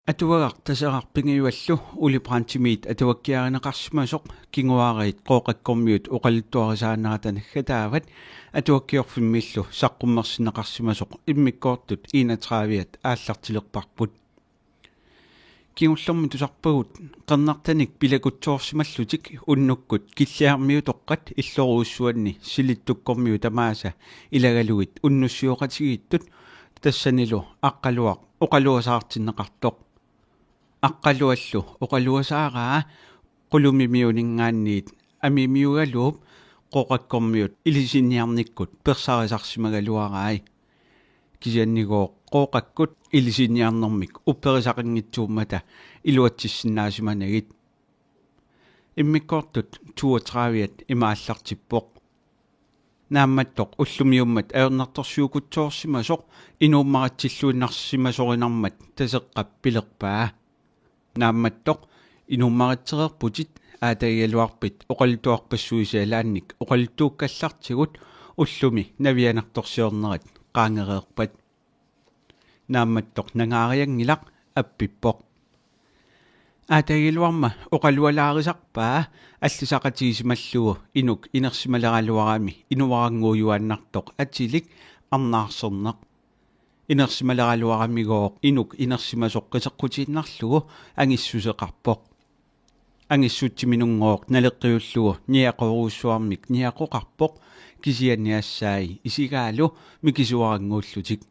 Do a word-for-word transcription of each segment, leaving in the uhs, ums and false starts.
Atuagaq Taseraq pingajuallu Ole Brandtimit atuakkiarineqarsimasoq, kinguaariit Qooqakkormiut oqaluttuarisaanerata naggataavat, Atuakkiorfimmillu saqqummersinneqarsimasoq immikkoortut enogtredive-at aallartilerparput. Kingullermi tusarpagut qernertanik pilakutsoorsimallutik unnukkut Killiarmiutoqqat illorujussuanni Silittukkormiut tamaasa ilagalugit unnussioqatigiittut, tassanilu Aqqaluaq oqaluasaartinneqartoq. Aqqaluallu oqaluasaaraa Qulumimiuninngaanniit Amimiugaluup Qooqakkormiut ilisinniarnikkut persarisarsimagaluarai. Kisiannigooq Qooqakkut ilisinniarnermik upperisaqanngitsuummata iluatsissinnaasimanagit. Immikkoortut toogtredive-at ima aallartippoq. Naammattoq ullumiummat ajornartorsiukutsoorsimasoq inuummaratsilluinnarsimasorinarmat Taseqqap pilerpaa: Naammattoq inuummaratsereerputit, aatagigaluarpit oqaluttuarpassuisi alaannik oqaluttuukkallartigut, ullumi navianartorsiornerit qaangereerpat. Naammattoq nangaarianngilaq, appippoq: Aatagigaluarma oqalualaarisarpaa allisaqatigisimallugu inuk inersimaleraluarami inuarannguujuaannartoq atilik Arnaarserneq. Inersimaleraluaramigooq inuk inersimasoq qiseqqutiinnarlugu angissuseqarpoq. Angissutsimininngooq naleqqiullugu niaqorujussuarmik niaqoqarpoq, kisianni assai isigaalu mikisuarannguullutik.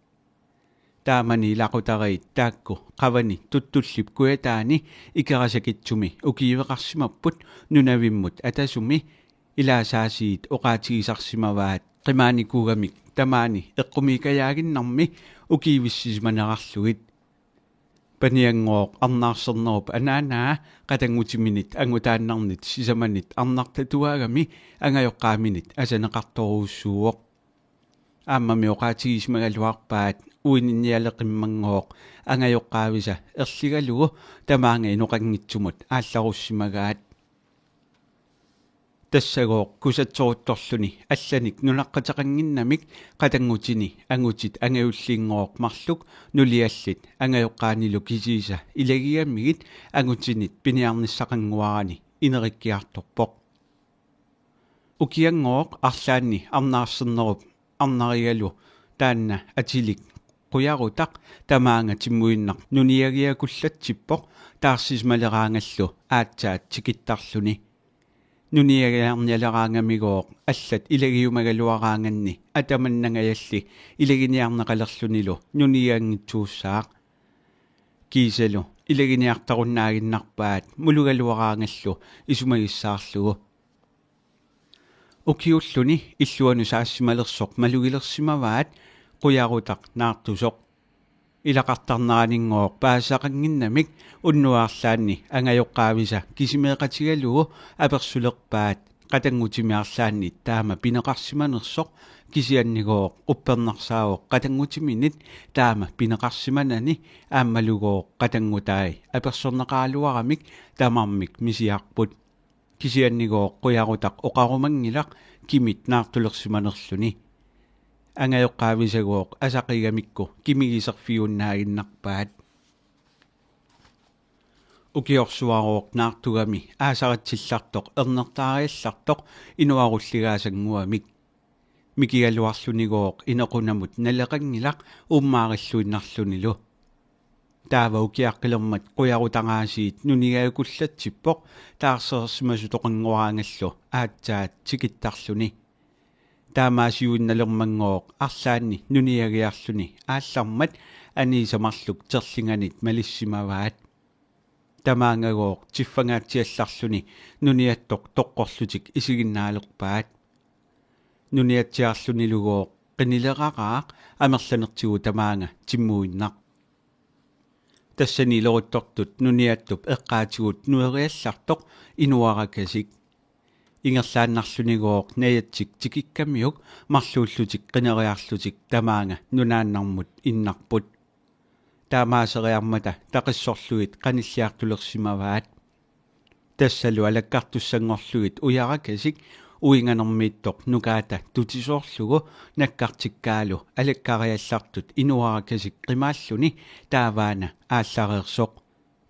Taamani ilaqutariit taakku qavani Tuttullip kujataani Ikerasakitsumi ukiiveqarsimapput nunavimmut atasumi. Ilaasaasiit oqaatigisarsimavaat qimaanikuugamik tamaani eqqumiikajaaginnarmi ukiivissisimanerarlugit. Panianngooq Arnaarsernerup anaanaa qatanngutiminit angutaannarnit sisamanit arnartatuaagami angajoqqaaminit asaneqartorujussuuvoq. Aammami oqaatigisimagaluarpaat uininnialeqimmanngooq angajoqqaavisa erligalugu tamaanga inoqanngitsumut aallarussimagaat. Tassagooq kusatsoruttorluni allanik nunaqqateqannginnamik qatanngutini angutit angajulliinngooq marluk nuliallit angajoqqaanilu kisiisa ilagigamigit angutinit piniarnissaqannguarani inerikkiartorpoq. Ukianngooq arlaanni Arnaarsernerup arnarigalu taanna atilik Qujarutaq tamaanga timmuinnaq nuniagiakullatsippoq, taarsisimaleraangallu aatsaat tikittarluni. Nuniagiarnialeraangamigooq allat ilagiumagaluaraanganni atamannangajalli ilaginiarneqalerlunilu nunianngitsuussaaq. Kiisalu ilaginiartarunnaaginnarpaat mulugaluaraangallu isumagissaarlugu. Ukiulluni illuanut saassimalersoq malugilersimavaat Qujarutaq naartusoq. Ilaqartarneraninngooq paasisaqannginnamik unnuap arlaanni angajoqqaavisa kisimeeqatigalugu apersulerpaat qatanngutimi arlaanni taama pineqarsimanersoq, kisiannigooq uppernarsaavoq qatanngutiminit taama pineqarsimanani aammalugooq qatanngutai apersorneqaraluaramik tamarmik misiarput. Kisiannigooq Qujarutaq oqarumanngilaq kimit naartulersimanerluni. Angajoqqaavisagooq asaqigamikku kimigiserfigiunnaaginnarpaat. Ukiorsuarooq naartugami aasaritsillartoq ernertaariallartoq inuarulligaasannguamik. Mikigaluarlunigooq inequnamut naleqanngilaq uummaarilluinnarlunilu. Taava ukiaqqilermat Qujarutaq aasiit nuniakullatsippoq taarsersimasutoqanngoraangallu aatsaat tikittarluni. Taamaasiuinnalermanngooq arlaanni nuniagiarluni aallarmat aniisa marluk terlinganit malissimavaat. Tamaangagooq tiffangaatsiallarluni nuniattoq toqqorlutik isiginnaalerpaat. Nuniatsiarlunilugooq qinileraraaq amerlanertigut tamaanga timmuinnaq. Tassani ileruttortut nuniattup eqqaatigut nueriallartoq inuarakasik. Ingerlaannarlunigooq najatsik tikikkamiuk marluullutik qineriarlutik tamaanga nunaannarmut innarput. Taamaaseriarmata taqissorlugit qanilliartulersimavaat. Tassalu alakkartussanngorlugit ujarakasik uinganermiittoq nukaata tutisoorlugu nakkartikkaalu alakkariallartut inuarakasik qimaalluni taavaana aallareersoq.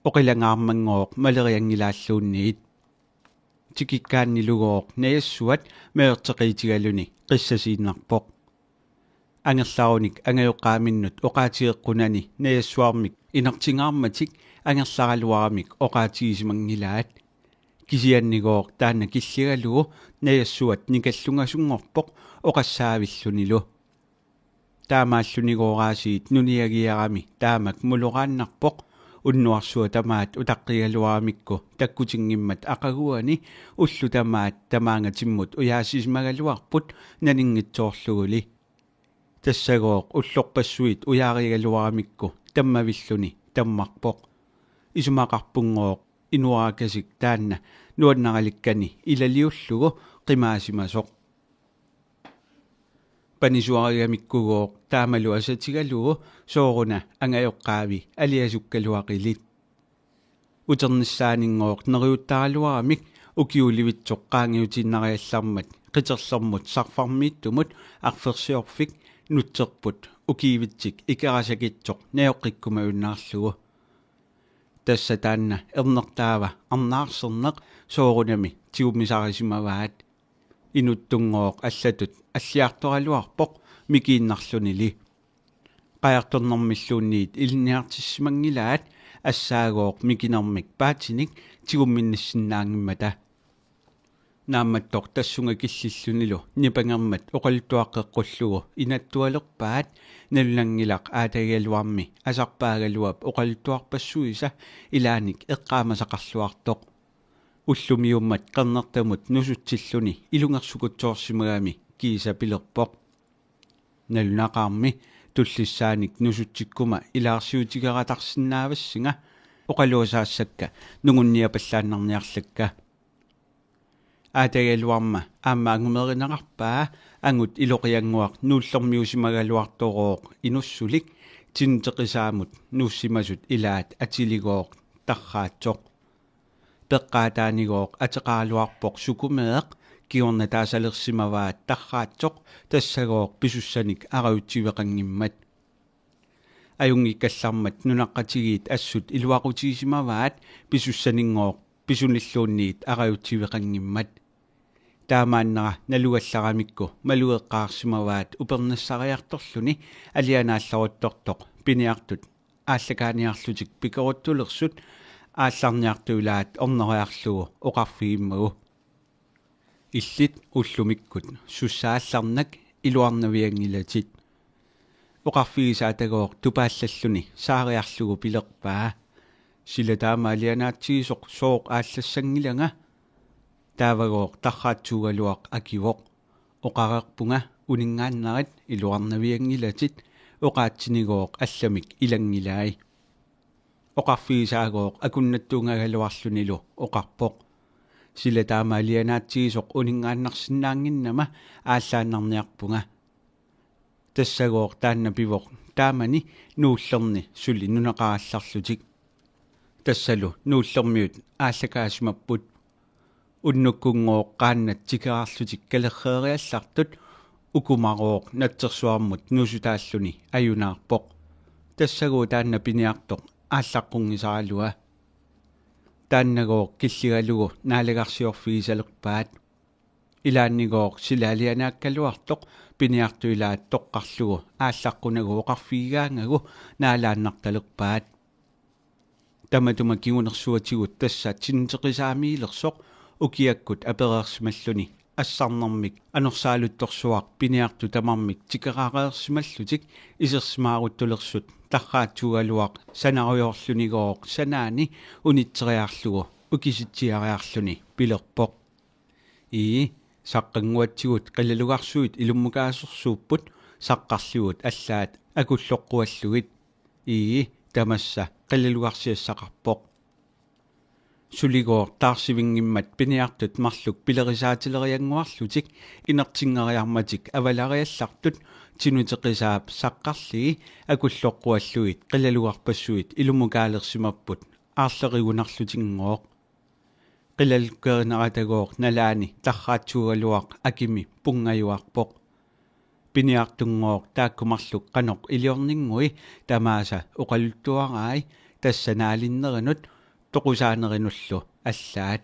oqilangaarmanngooq malerianngilaalluunniit. Tikikkaannilugooq najassuat majuarteqqiitigaluni qissasiinnarpoq. Angerlarunik angajoqqaaminnut oqaatigeqqunani najassuarmik inertingaarmatik angerlaraluaramik oqaatigisimanngilaat. Kisiannigooq taanna killigalugu najassuat nikallungasunngorpoq oqassaavillunilu. Taamaallunigooraasiit nuniagiarami taamak muloraannarpoq, unnuarsuaq tamaat utaqqigaluaramikku takkutinngimmata aqaguani ullut tamaat tamaangatimmut ujaasisimagaluarput naninngitsoorluguli. Tassagooq ullorpassuit ujaarigaluaramikku tammavilluni tammarpoq. Isumaqarpunngooq inuarakasik taanna nuannaralikkani ilaliullugu qimaasimasoq. Panisuarigamikkugooq taamalu asatigalugu sooruna angajoqqaavi aliasukkaluaqilit. Uternissaanngooq neriuttaraluaramik ukiulivitsoq qaangiutiinnariallarmat qiterlermut sarfarmiittumut arfersiorfik nutserput ukiivitsik ikerasakitsoq najoqqikkumajunnaarlugu. Tassa taanna ernertaava arnaarserneq soorunami tigummisarisimavaat. Inuttunngooq allatut alliartoraluarpoq mikiinnarlunili. Qajartornermilluunniit ilinniartissimanngilaat assaagooq mikinermik paatinik tigumminnissinnaanngimmata. Naammattoq tassunga killillunilu nipangermat oqaluttuaqqeqqullugu inattualerpaat nalunanngilaq aatagigaluarmi asarpaagaluap oqaluttuarpassuisa ilaanik eqqaamasaqarluartoq. Ullumiummat qernertamut nusutsilluni ilungersukutsoorsimagami kiisa pilerpoq: Nalunaqaarmi tullissaanik nusutsikkuma ilaarsiutigeratarsinnaavassinga, oqaluasaassakka nungunniapallaannarniarlakka. Aatagigaluarma aamma angumerineqarpaa angut iloqiannguaq nuullermiuusimagaluartorooq inussulik tinuteqisaamut nuussimasut ilaat atiligooq Tarraatsoq. Peqqaataanigooq ateqaraluarpoq Sukumeeq, kingorna taasalersimavaat Tarraatsoq tassagooq pisussanik arajutsiveqanngimmat. Ajunngikkallarmat nunaqqatigiit assut iluaqutigisimavaat pisussaninngooq pisunilluunniit arajutsiveqanngimmat. Taamaannera nalugallaramikku malugeqqaarsimavaat upernassariartorluni alianaallaruttortoq piniartut aallakaaniarlutik pikeruttulersut aallarniartut ilaat orneriarlugu oqarfigimmagu: Illit ullumikkut sussaallarnak iluarnavianngilatit. Oqarfigisaatagooq tupaallalluni saariarlugu pilerpaa: Sila taama alianaatsigisoq sooq aallassanngilanga? Taavagooq Tarraatsuugaluaq akivoq: Oqareerpunga uninngaannarit iluarnavianngilatit, oqaatsinigooq allamik ilanngilai. Oqarfigisaagooq akunnattuungagaluarlunilu oqarpoq: Sila taama alianaatsigisoq uninngaannarsinnaannginnama aallaannarniarpunga. Tassagooq taanna pivoq taamani nuullerni suli nunaqarallarlutik. Tassalu nuullermiut aallakaasimapput. Unnukkunngooq qaannat tikeraarlutik kalerreeriallartut ukumarooq natsersuarmut nuusutaalluni ajunaarpoq. Tassagooq taanna piniartoq aallaqqunngisaralua. Taannagooq killigalugu naalagarsiorfigisalerpaat. Ilaannigooq sila alianaakkaluartoq piniartut ilaat toqqarlugu aallaqqunagu oqarfigigaangagu naalaannartalerpaat. Tamatuma kingunersuatigut tassa tinuteqisaamiilersoq ukiakkut apereersimalluni assarnermik anorsaaluttorsuaq piniartut tamarmik tikerareersimallutik isersimaaruttulersut Tarraatsuugaluaq sanarujoorlunigooq sanaani unitseriarlugu ukisitsiariarluni pilerpoq: Ii, saqqannguatsigut qilalugarsuit ilummukaasersuupput, saqqarligut allaat akulloqquallugit. Ii, tamassa qilalugarsiassaqarpoq. Suligooq taarsivinngimmat piniartut marluk pilerisaatileriannguarlutik inertinngeriarmatik avalariallartut tinuteqisaap saqqarligi akulloqquallugit qilalugarpassuit ilummukaalersimapput aarlerigunarlutinngooq. Qilalukkarinartagooq nalaani Tarraatsuugaluaq akimi punngajuarpoq. Piniartunngooq taakku marluk qanoq iliorninngui tamaasa oqaluttuarai Tassa naalinnerinut toqusaanerinullu allaat.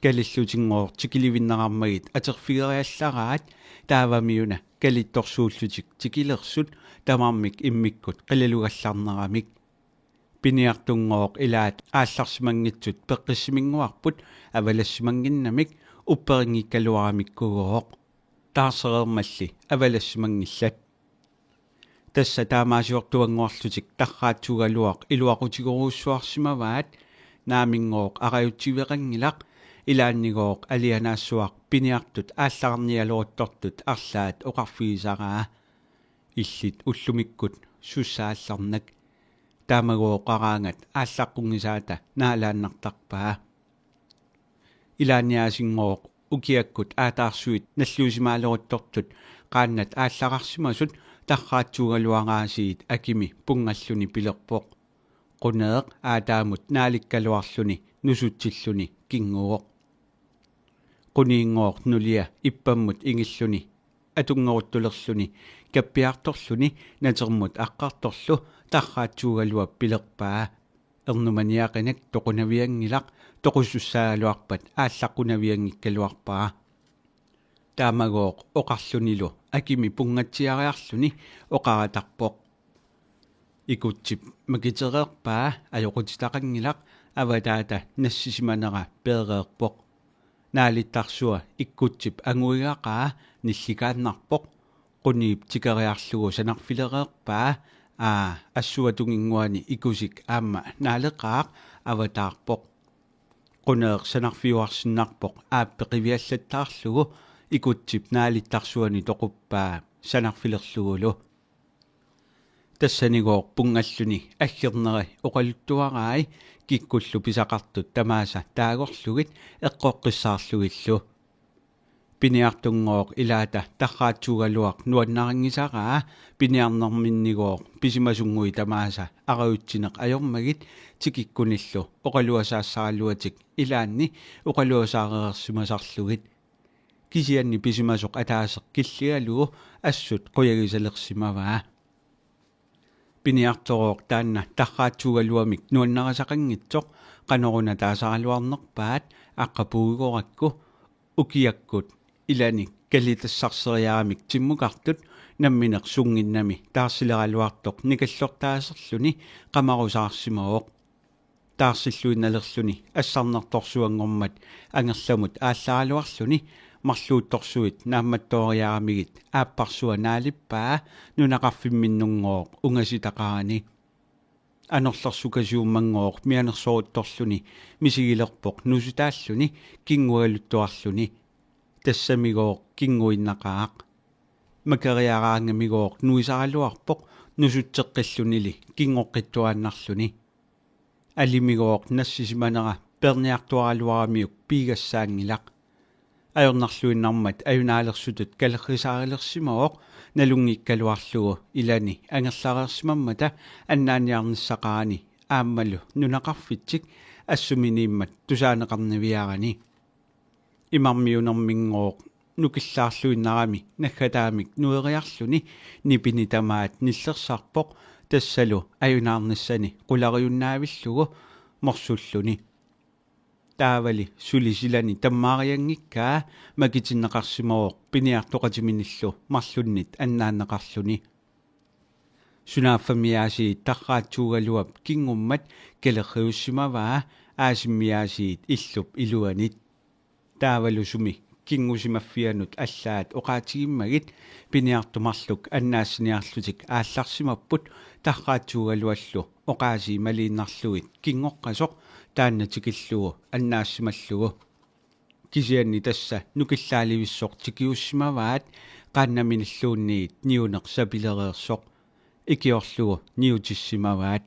Kalillutinngooq tikilivinnerarmagit atorfigeriallaraat, taavami una kalittorsuullutik tikilersut tamarmik immikkut qilalugallarneramik. Piniartunngooq ilaat aallarsimanngitsut peqqissiminnguarput avalassimannginnamik upperinngikkaluaramikkugooq. Taarsereermalli avalassimanngillat. Tassa taamaasiortuannguarlutik Tarraatsuugaluaq iluaqutigorujussuarsimavaat. Naaminngooq arajutsiveqanngilaq, ilaannigooq alianaassuaq piniartut aallarnialeruttortut arlaat oqarfigisaraa: Illit ullumikkut sussaallarnak. Taamagooq oqaraangat aallaqqunngisaata naalaannartarpaa. Ilaanniaasinngooq ukiakkut aataarsuit nalliusimaaleruttortut qaannat aallaqarsimasut Tarraatsuugaluaraasiit akimi punngalluni pilerpoq. Quneeq aataamut naalikkaluarluni nusutsilluni kinngugooq. Quniinngooq nulia ippammut ingilluni atunngoruttulerluni kappiartorluni natermut aqqartorlu Tarraatsuugaluap pilerpaa: Ernumaniaqinak toqunavianngilaq, toqusussaagaluarpat aallaqqunavianngikkaluarpara. Taamagooq oqarlunilu akimi punngatsiariarluni oqaratarpoq: Ikutsip makitereerpaa ajoqutitaqanngilaq, avataata nassisimanera peereerpoq. Naalittarsua ikkutsip anguigaqaa nillikaannarpoq. Quniip tikeriarlugu sanarfilereerpaa: Aa, assuatunginnguani ikusik aamma naaleqaaq, avataarpoq. Quneeq sanarfiuarsinnarpoq aappi qiviallattaarlugu, ikutsip naalittarsuani toquppaa sanarfilerlugulu. Tassanigooq punngalluni aggerneri oqaluttuarai kikkullu pisaqartut tamaasa taagorlugit eqqoqqissaarlugillu. Piniartunngooq ilaata Tarraatsuugaluaq nuannarinngisaraa, piniarnerminnigooq pisimasunnguit tamaasa arajutsineq ajormagit tikikkunillu oqaluasaassaraluatik ilaanni oqaluasaareersimasarlugit. Kisianni pisimasoq ataaseq killigalugu assut qujagisalersimavaa. Piniartorooq taanna Tarraatsuugaluamik nuannarisaqanngitsoq, qanoruna taasaraluarnerpaat, aqqa puigorakku ukiakkut ilani kalitassarsereeramik timmukartut nammineq sunnginnami taarsileraluartoq nikallortaaserluni qamarusaarsimavoq. Taarsilluinnalerluni assarnertorsuanngormat angerlamut aallaraluarluni marluuttorsuit naammattooriaramigit aapparsua naalippaa nunaqarfimminnunngooq ungasitaqarani. Anorlersukasiummanngooq mianersoruttorluni misigilerpoq nusutaalluni kinngualuttuarluni. Tassamigooq kinnguinnaqaaq. Makeriaraangamigooq nuisaraluarpoq nusutseqqillunili kinngoqqittuaannarluni. Alimigooq nassisimanera peerniartuaraluaramiuk piigassaanngilaq. Ajornarluinnarmat ajunaalersutut kalerrisaarilersimavoq nalunngikkaluarlugu ilani angerlareersimammata annaaniarnissaqarani aammalu nunaqarfitsik assuminiimmat tusaaneqarnaviarani. Imarmiunerminngooq nukillaarluinnarami naggataamik nueriarluni nipini tamaat nillersarpoq, tassalu ajunaarnissani qulariunnaavillugu morsulluni. Taavali suli silani tammaarianngikkaa makitinneqarsimavoq piniartoqatiminillu marlunnit annaanneqarluni. Sunaaffami aasiit Tarraatsuugaluap kinngummat kalerriussimavaa, aasimmi aasiit illup iluanit. Taavalu sumi kinngusimaffianut allaat oqaatigimmagit piniartut marluk annaassiniarlutik aallarsimapput, Tarraatsuugaluallu oqaasii maliinnarlugit kinngoqqasoq taanna tikillugu annaassimallugu. Kisianni tassa nukillaalivissoq tikiussimavaat, qaannaminilluunniit niuneq sapilereersoq. Ikiorlugu niutissimavaat.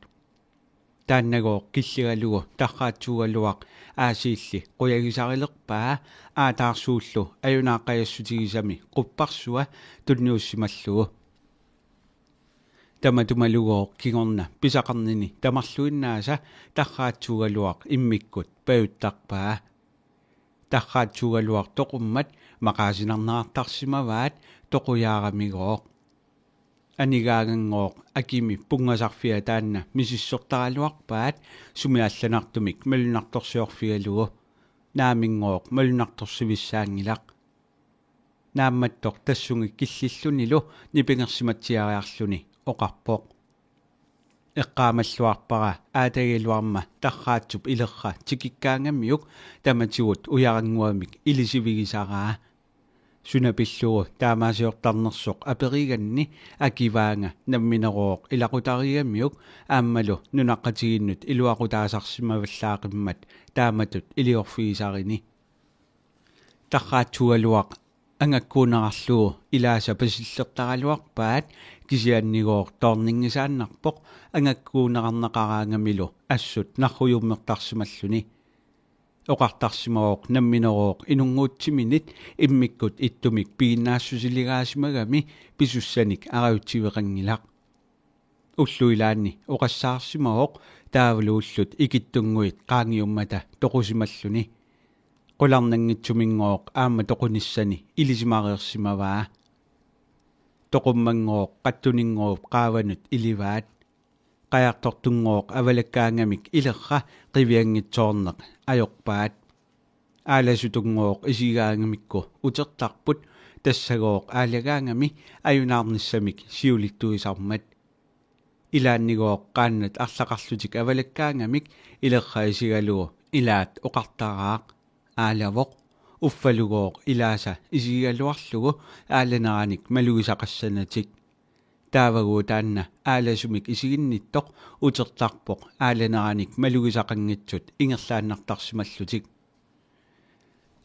Taannagooq killigalugu Tarraatsuugaluaq aasiilli qujagisarilerpaa, aataarsuullu ajunaaqqajassutigisami qupparsua tunniussimallugu. Tamatumalugooq kingorna pisaqarnini tamarluinnaasa Tarraatsuugaluaq immikkut pajuttarpaa. Tarraatsuugaluaq toqummat maqaasinarneqartarsimavaat toqujaaramigooq. Anigaanganngooq akimi punngasarfia taanna misissortaraluarpaat, sumi allanartumik malunnartorsiorfigalugu. Naaminngooq malunnartorsivissaanngilaq. Naammattoq tassunga killillunilu nipangersimatsiariarluni oqarpoq: Eqqaamalluarpara aatagigaluarma Tarraatsup Ilerra tikikkaangamiuk tamatigut ujarannguamik ilisivigisaraa. Suna pillugu taamaasiortarnersoq aperiganni akivaanga namminerooq ilaqutarigamiuk aammalu nunaqqatigiinnut iluaqutaasarsimavallaaqimmat taamatut iliorfigisarini. Tarraatsuugaluaq angakkuunerarlugu ilaasa pasillertaraluarpaat, kisiannigooq toorninngisaannarpoq angakkuunerarneqaraangamilu assut narrujummertarsimalluni. Oqartarsimavoq namminerooq inunnguutsiminit immikkut ittumik piginnaassusiligaasimagami pisussanik arajutsiveqanngilaq. Ullut ilaanni oqassaarsimavoq taavalu ullut ikittunnguit qaangiummata toqusimalluni. Qularnanngitsuminngooq aamma toqunissani ilisimareersimavaa. Toqummanngooq qattuninnguup qaavanut ilivaat. Qajartortunngooq avalakkaangamik Ilerra qivianngitsoorneq ajorpaat. Aalasutunngooq isigigaangamikku utertarput, tassagooq aalagaangami ajunaarnissamik siulittuisarmat. Ilaannigooq qaannat arlaqarlutik avalakkaangamik Ilerra isigalugu ilaat oqartaraaq: Aalavoq. Uffalugooq ilaasa isigigaluarlugu aalaneranik malugisaqassanatik. Taavagu taanna aalasumik isiginnittoq utertarpoq aalaneranik malugisaqanngitsut ingerlaannartarsimallutik.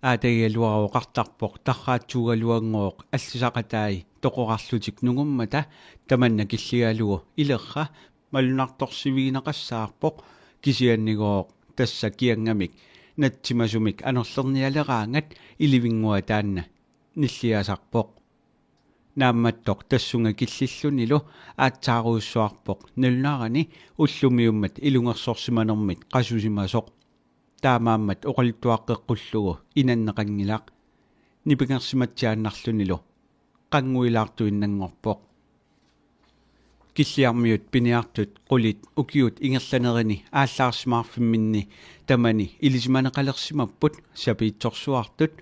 Aatagigaluaraq oqartarpoq Tarraatsuugaluanngooq allisaqatai toqorarlutik nungummata tamanna killigalugu Ilerra malunnartorsivigineqassaarpoq, kisiannigooq tassa kiangamik natsimasumik anorlernialeraangat ilivinngua taanna nilliasarpoq. Naammattoq tassunga killillunilu aatsaarujussuarpoq nalunarani ullumiummat ilungersorsimanermit qasusimasoq. Taamaammat oqaluttuaqqeqqullugu inanneqanngilaq. Nipangersimatsiaannarlunilu qannguilaartuinnanngorpoq. Killiarmiut piniartut qulit ukiut ingerlanerini aallaarsimaarfimminni tamani ilisimaneqalersimapput sapiitsorsuartut.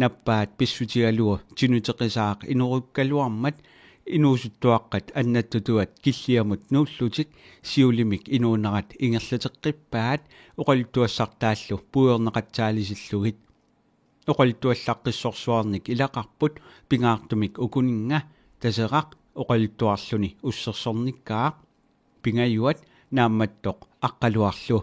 Nappaat pissutigalugu Tinuteqisaaq inuerukkaluarmat inuusuttuaqqat annattutuat Killiamut nuullutik siulimik inuunerat ingerlateqqippaat oqaluttuassartaallu puigorneqatsaalisillugit. Oqaluttuallaqqissorsuarnik ilaqarput pingaartumik ukuninnga Taseraq oqaluttuarluni ussersornikkaaq, Pingajuat Naammattoq Aqqaluarlu.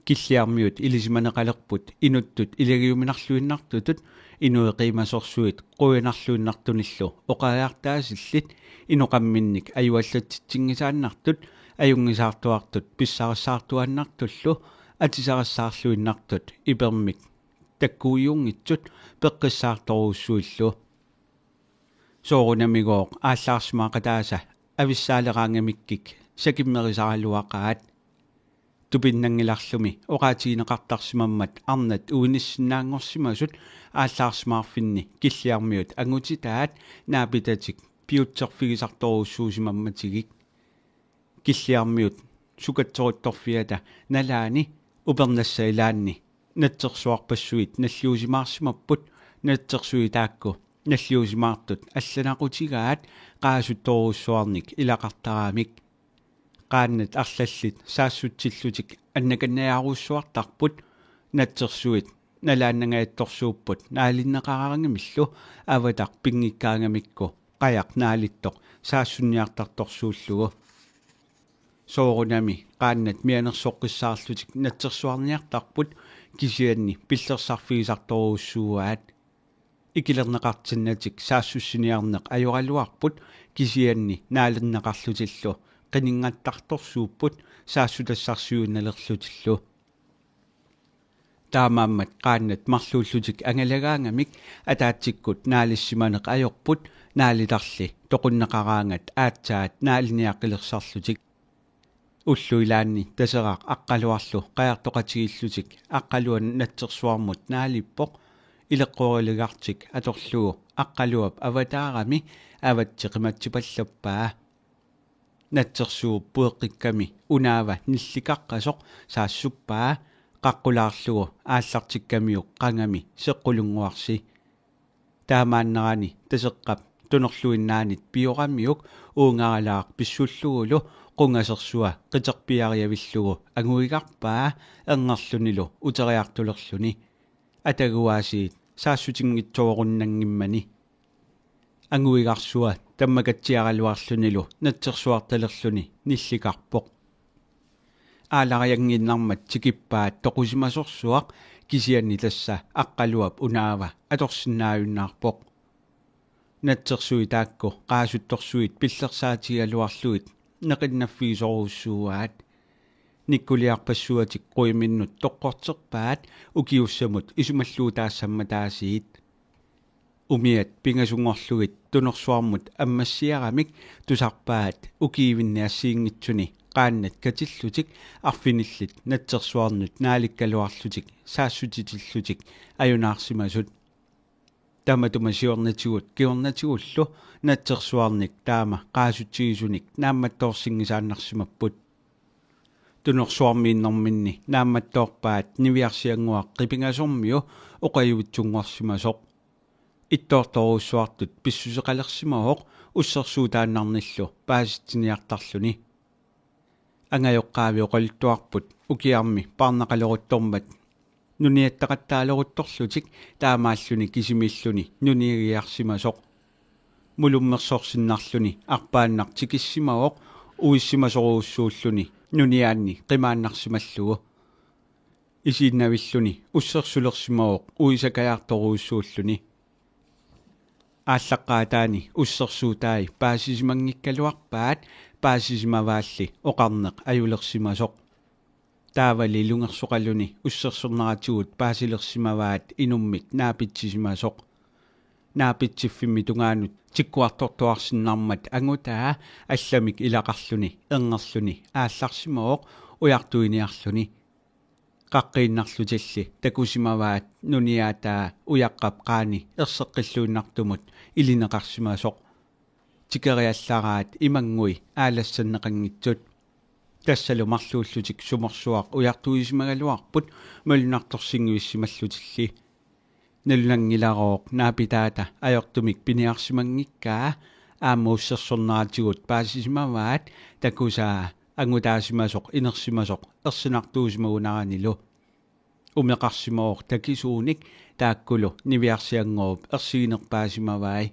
Killiarmiut ilisimaneqalerput inuttut ilagiuminarluinnartutut inuit qiimasorsuit qujanarluinnartunillu oqariartaasillit, inoqamminnik ajuallatsitsinngisaannartut ajunngisaartuartut pissarissaartuaannartullu atisarissaarluinnartut ipermik takkuujunngitsut peqqissaartorujussuillu. Soorunamigooq aallaarsimaaqataasa avissaaleraangamikkik sakimmerisaraluaqaat. Tupinnanngilarlumi oqaatigineqartarsimammat arnat uinissinnaanngorsimasut aallaarsimaarfinni Killiarmiut angutitaat naapitatik piutserfigisartorujussuusimammatigik. Killiarmiut sukatseruttorfiata nalaani upernassat ilaanni natsersuarpassuit nalliusimaarsimapput, natsersuit taakku nalliusimaartut allanaqutigaat qaasuttorujussuarnik ilaqartaramik. Qaannat arlallit saassutsillutik annakannajaarujussuartarput, natsersuit nalaannangajattorsuupput naalinneqaraangamillu avataq pinngikkaangamikku qajaq naalittoq saassunniartartorsuullugu. Soorunami qaannat mianersoqqissaarlutik natsersuarniartarput, kisianni pillersarfigisartorujussuuaat. Ikilerneqartinnatik saassussiniarneq ajoraluarput, kisianni naalinneqarlutillu qininngattartorsuupput saassutassarsiuinnalerlutillu. Taamaammat qaannat marluullutik angalagaangamik ataatsikkut naalissimaneq ajorput, naalitarli toqunneqaraangat aatsaat naaliniaqqilersarlutik. Ullut ilaanni Taseraq Aqqaluarlu qajartoqatigiillutik Aqqaluaq natsersuarmut naalippoq, Ileqqorilegartik atorlugu Aqqaluap avataarami avatsi qimatsipallappaa. Natsersuup pueqqikkami unaava nillikaqqasoq saassuppaa qaqqulaarlugu aallartikkamiuk qangami seqqulunnguarsi. Taamaannerani Taseqqap tunorluinnaanit pioramiuk uungaralaaq pissullugulu qungasersua qiterpiariavillugu anguigarpaa erngerlunilu uteriartulerluni. Ataguaasiit saassutinngitsoorunanngimmani. Anguigarsua tammakatsiaraluarlunilu natsersuartalerluni nillikarpoq. Aalarianngiinnarmat tikippaat toqusimasorsuaq, kisianni tassa Aqqaluap unaava atorsinnaajunnaarpoq. Natsersuit taakku qaasuttorsuit pillersaatigaluarlugit neqinnaffigisorujussuuaat. Nikkuliarpassuatik quiminnut toqqorterpaat ukiussamut isumalluutaassammataasiit. Umiat pingasunngorlugit tunorsuarmut ammassiaramik tusarpaat ukiivinni assigiinngitsuni qaannat katillutik arfinillit natsersuarnut naalikkaluarlutik saassutitillutik ajunaarsimasut. Tamatuma siornatigut kingornatigullu natsersuarnik taama qaasutsigisunik naammattoorsinngisaannarsimapput. Tunorsuarmiinnerminni naammattoorpaat niviarsiannguaq Qipingasormiu oqajuitsunngorsimasoq. Ittoortorujussuartut pissuseqalersimavoq ussersuutaannarnillu paasitsiniartarluni. Angajoqqaavi oqaluttuarput ukiarmi paarnaqaleruttormat nuniattaqattaaleruttorlutik taamaalluni kisimiilluni nuniagiarsimasoq. Mulummersorsinnarluni arpaannaq tikissimavoq uissimasorujussuulluni nuniaanni qimaannarsimallugu. Isiinnavilluni ussersulersimavoq uisakajaartorujussuulluni. Aallaqqaataani ussersuutai paasisimanngikkaluarpaat paasisimavaalli oqarneq ajulersimasoq. Taavali ilungersoqaluni ussersorneratigut paasilersimavaat inummik naapitsisimasoq. Naapitsiffimmi tungaanut tikkuartortuarsinnarmat angutaa allamik ilaqarluni erngerluni aallarsimavoq ujartuiniarluni. Qaqqiinnarlutilli takusimavaat nuniaataa ujaqqap qaani erseqqilluinnartumut ilineqarsimasoq. Tikeriallaraat imanngui aalassanneqanngitsut. Tassalu marluullutik sumorsuaq ujartuisimagaluarput malunnartorsinngivissimallutilli. Nalunanngilarooq naapitaata ajortumik piniarsimanngikkaa aamma ussersorneratigut paasisimavaat takusaa angutaasimasoq inersimasoq ersinartuusimagunaranilu. Umeqarsimavoq takisuunik taakkulu niviarsiannguup ersiginerpaasimavai.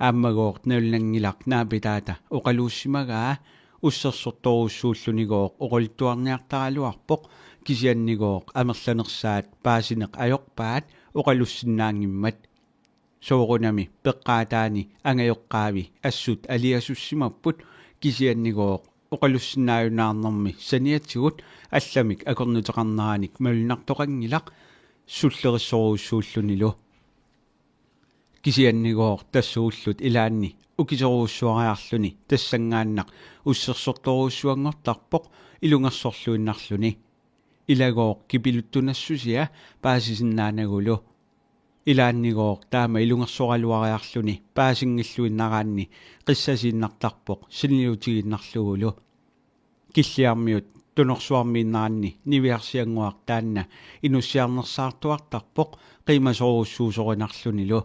Aammagooq nalunanngilaq naapitaata oqaluussimagaa ussersortorujussuullunigooq oqaluttuarniartaraluarpoq kisiannigooq amerlanersaat paasineq ajorpaat oqalussinnaanngimmat. Soorunami peqqaataani angajoqqaavi assut aliasussimapput kisiannigooq oqalussinnaajunnaarnermi saniatigut allamik akornuteqarneranik malunnartoqanngilaq sullerissorujussuullunilu. Kisiannigooq tassa ullut ilaanni ukisorujussuariarluni tassanngaannaq ussersortorujussuanngortarpoq ilungersorluinnarluni. Ilagooq kipiluttunassusia paasisinnaanagulu. Ilaannigooq taama ilungersoraluariarluni paasinngilluinnaraanni qissasiinnartarpoq saniutigiinnarlugulu. Killiarmiut tunorsuarmiinneranni niviarsiannguaq taanna inussiarnersaartuartarpoq qiimasorujussuusorinarlunilu.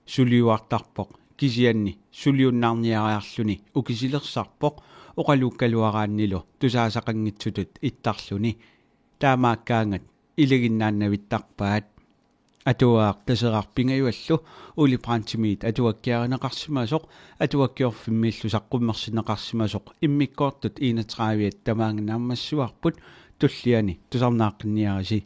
Suliuartarpoq kisianni suliunnaarniariarluni ukisilersarpoq oqaluukkaluaraannilu tusaasaqanngitsutut ittarluni. Taamaakkaangat ilaginnaannavittarpaat. Atuagaq Taseraq pingajuallu Ole Brandtimit atuakkiarineqarsimasoq Atuakkiorfimmiillu saqqummersinneqarsimasoq immikkoortut enogtredive tamaanga naammassivarput, tulliani tusarnaaqqinniarisi.